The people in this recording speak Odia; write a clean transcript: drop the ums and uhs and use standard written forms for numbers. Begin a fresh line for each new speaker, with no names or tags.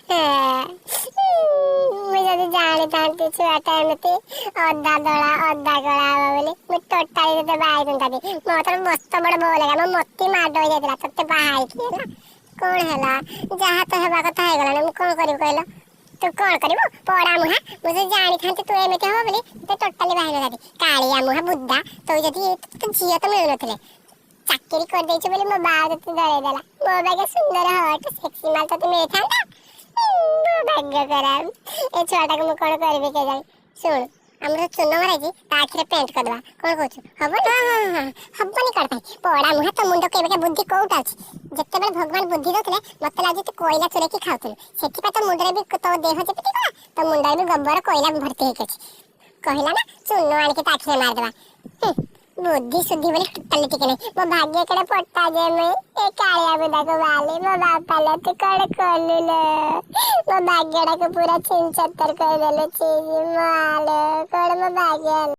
ମୁଁ ଯଦି ଜାଣିଥାନ୍ତି ଛୁଆଟା ଏମିତି ଅଧା ଧଳା ଅଧା କଳା ହବ ବୋଲି, ମୁଁ ଟୋଟାଲି ତତେ ବାହା ହେଇନଥାନ୍ତି। ମୋ ତୋର ମସ୍ତ ବଡ ବୋଉ ଲାଗା, ମୋ ମତି ମାଡ ହେଇଯାଇଥିଲା ତତେ ବାହା ହେଇକି। ହେଲା କଣ ହେଲା, ଯାହା ତ ହେବା କଥା ହେଇଗଲାଣି, ମୁଁ କଣ କରିବି କହିଲ? ତୁ କଣ କରିବୁ ପୋଡା ମୁହାଁ? ମୁଁ ଯଦି ଜାଣିଥାନ୍ତି ତୁ ଏମିତି ହବ ବୋଲି, ତତେ ଟୋଟାଲି ବାହା ହେଇନଥାନ୍ତି। କାଳିଆ ମୁହାଁ ବୁଦ୍ଧା, ତୁ ଯଦି ତୋ ଝିଅ ତ ମିଳୁନଥିଲେ, ଚାକିରି କରିଦେଇଛୁ ବୋଲି ମୋ ବାହା ତତେ ଧରେଇ ଦେଲା। ମୋ ବାଗେ ସୁନ୍ଦର ହଟ ସେକ୍ସି ମାଲ ତତେ ମିଳିଥାନ୍ତା? ମୋ ଭାଗ୍ୟ ଖରାପ। ଏ ଛୁଆଟାକୁ ମୁଁ କଣ କରିବି କେଜାଣି? ଶୁଣୁ, ଆମର ଚୂନ ମରାଇଛି, ତା ଆଖିରେ ପେଣ୍ଟ କରିଦବା, କଣ କହୁଛୁ? ହବନି? ହଁ, ହବନି କଣ ପାଇଁ? ପୋଡା ମୁହାଁ, ତୋ ମୁଣ୍ଡ କେବେ ବୁଦ୍ଧି କୋଉଟା ଅଛି? ଯେତେବେଳେ ଭଗବାନ ବୁଦ୍ଧି ଦଉଥିଲେ, ମତେ ଲାଗୁଛି ତୁ କୋଇଲା ଚୋରେଇକି ଖାଉଥିଲୁ। ସେଥିପାଇଁ ତୋ ମୁଣ୍ଡରେ ବି, ତୋ ଦେହ ଯେମିତି କଳା, ତୋ ମୁଣ୍ଡରେ ବି ଗୋବର କୋଇଲା ଭର୍ତ୍ତି ହେଇକି ଅଛି। କହିଲା ନା ଚୂନ ଆଣିକି ତା ଆଖିରେ ମାରିଦେବା। ବୁଦ୍ଧି ସୁଦ୍ଧି ବୋଲି ଟୋଟାଲି ଟିକେ ନାହିଁ। ମୋ ଭାଗ୍ୟ କେଡ଼େ ଫଟା ଯେ ମୁଇଁ ଏ କାଳିଆ ବୁଦାକୁ ବାହାରିଲି। ମୋ ବାପା ଲୋ, ତୁ କଣ କଲୁ ଲୋ? ମୋ ଭାଗ୍ୟଟାକୁ ପୁରା ଛିନଛତର କରିଦେଲୁ। ଛି, ମୋ ଆଲୋ, କଣ ମୋ ଭାଗ୍ୟ ହେଲା?